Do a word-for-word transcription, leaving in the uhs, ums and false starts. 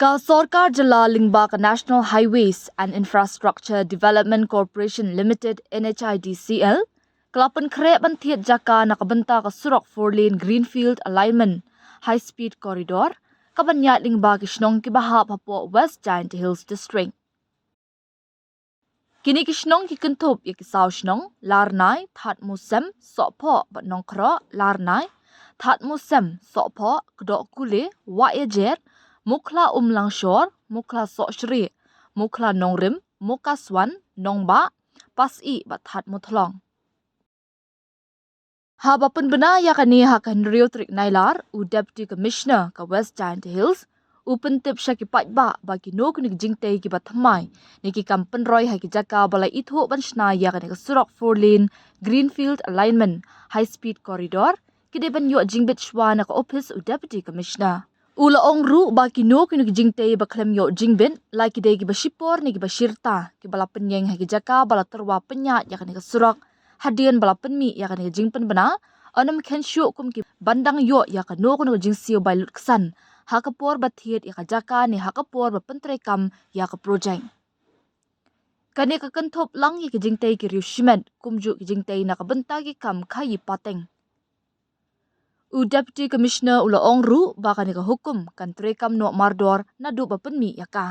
Ka Sorkar Jylla lyngba ka National Highways and Infrastructure Development Corporation Limited, N H I D C L, ka la pynkhreh ban thied jaka na ka bynta ka surok four lane Greenfield Alignment High Speed Corridor, ka ban ïaid lyngba ki shnong kiba hap hapoh West Jaintia Hills District. Kine ki shnong ki kynthup ïa ki saw shnong: Larnai, Thadmusem, Sohphoh bad Nongkhroh. Larnai, Thadmusem, Sohphoh, Kdohkule, Wahiajer, Mukhla Umlangshor, Mukhla Sohshrieh, Mukhla Nongrim, Mukaswan, Nongbah, Pasih bad Thadmuthlong. Haba pynbna ïa kane ha ka hynriew tarik Nailar, u Deputy Commissioner ka West Jaintia Hills u pyntip sha ki paidbah ba kino kino ki jingtei kiba thymmai ne ki kam pynroi ha ki jaka ba la ithuh ban shna ïa kane ka surok four lane Greenfield Alignment High Speed Corridor ki dei ban ïoh jingbit shuwa na ka ophis u Deputy Commissioner. U la ong ruh ba kino kino ki jingtei ba khlem ïoh jingbit la ki dei kiba shipor ne kiba shirta kiba la pynïeng ha ki jaka ba la tyrwa pynïaid ïa kane ka surok hadien ba la pynmih ïa kane ka jingpynbna, yn ym khein shuh kum ki ban dang ïoh ïa kano kano ka jingsiew bai lutksan ha ka por ba thied ïa ka jaka ne ha ka por ba pyntreikam ïa ka projek. Kane ka kynthup lang ïa ki jingtei ki riew shimet kumjuh ki jingtei na ka bynta ki kam khaïi pateng. U Deputy Commissioner u la ong ruh ba kane ka hukum kan treikam noh mardor naduh ba pynmih ïa ka.